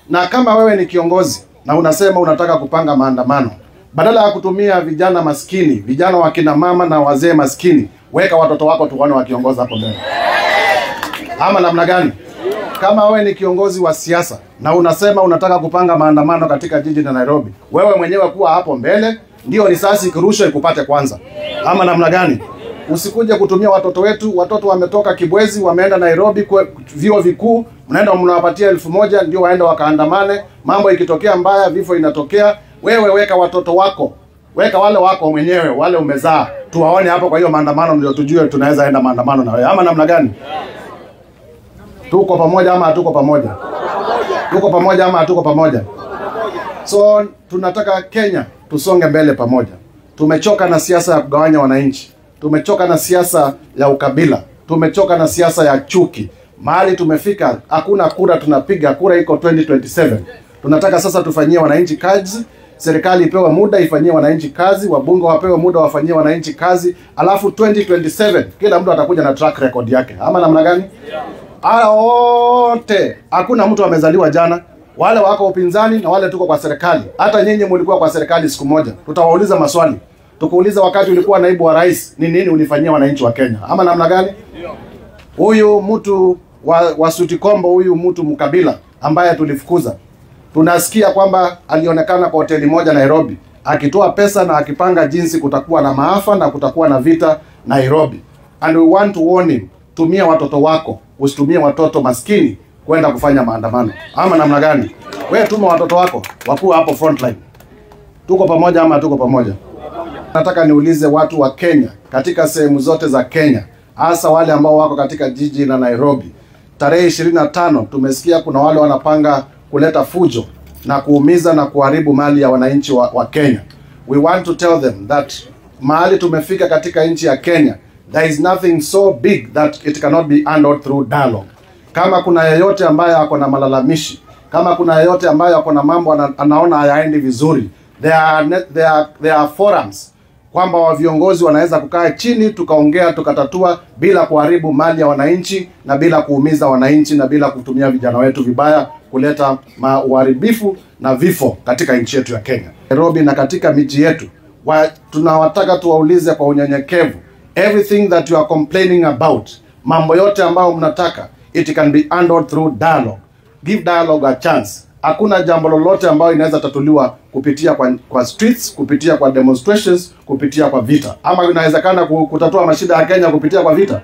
Na kama wewe ni kiongozi na unasema unataka kupanga maandamano, badala ya kutumia vijana maskini, vijana wa kina mama na wazee maskini, weka watoto wako tuone wakiongoza hapo mbele. Ama namna gani? Kama wewe ni kiongozi wa siasa na unasema unataka kupanga maandamano katika jiji la Nairobi, wewe mwenyewe kuwa hapo mbele, ndio risasi ikirushwa ikupate kwanza. Ama namna gani? Usikuje kutumia watoto wetu. Watoto wametoka Kibwezi, wameenda Nairobi kwa vyuo vikuu, mnaenda mnawapatia 1000 ndio waende wakaandamane. Mambo ikitokea mbaya, vifo inatokea. Wewe weka watoto wako, weka wale wako mwenyewe, wale umezaa, tuwaone hapo kwa hiyo maandamano, ndio tujue tunaweza enda maandamano na wewe. Ama namna gani? Tuko pamoja ama hatuko pamoja? Tuko pamoja ama hatuko pamoja? So tunataka Kenya tusonge mbele pamoja. Tumechoka na siasa ya kugawanya wananchi. Tumechoka na siasa ya ukabila. Tumechoka na siasa ya chuki. Mahali tumefika, hakuna kura tunapiga, kura iko 2027. Tunataka sasa tufanyie wananchi kazi, serikali ipewe muda ifanyie wananchi kazi, wabunge wapewe muda wafanyie wananchi kazi, alafu 2027 kila mtu atakuja na track record yake. Ama namna gani? Wote, hakuna mtu amezaliwa jana. Wale wako upinzani na wale tuko kwa serikali. Hata nyinyi mlikuwa kwa serikali siku moja. Tutawauliza maswali. Tukuuliza wakati ulikuwa naibu wa rais, ni nini ulifanyia wananchi wa Kenya? Ama namna gani? Huyu mtu wa Sutikombo, huyu mtu mkabila ambaye tulifukuza, tunasikia kwamba alionekana kwa hoteli moja Nairobi akitoa pesa na akipanga jinsi kutakuwa na maafa na kutakuwa na vita Nairobi. And we want to warn him, tumia watoto wako, usitumie watoto maskini kwenda kufanya maandamano. Ama namna gani? Wewe tuma watoto wako wakuwa hapo frontline. Tuko pamoja ama tuko pamoja? Nataka niulize watu wa Kenya katika sehemu zote za Kenya, hasa wale ambao wako katika jiji la Nairobi. Tarehe 25 tumesikia kuna wale wanapanga kuleta fujo na kuumiza na kuharibu mali ya wananchi wa Kenya. We want to tell them that mahali tumefika katika nchi ya Kenya, there is nothing so big that it cannot be handled through dialogue. Kama kuna yeyote ambaye ako na malalamishi, kama kuna yeyote ambaye ako na mambo anaona hayaendi vizuri, there are forums kwamba wa viongozi wanaweza kukaa chini tukaongea tukatatua bila kuharibu mali ya wananchi na bila kuumiza wananchi na bila kutumia vijana wetu vibaya kuleta uharibifu na vifo katika nchi yetu ya Kenya. Nairobi na katika miji yetu, tunawataka tuwaulize kwa unyenyekevu, everything that you are complaining about, mambo yote ambayo mnataka, it can be handled through dialogue. Give dialogue a chance. Hakuna jambo lolote ambayo inaweza tatuliwa kupitia kwa streets, kupitia kwa demonstrations, kupitia kwa vita. Ama inawezekana kutatua mashida ya Kenya kupitia kwa vita?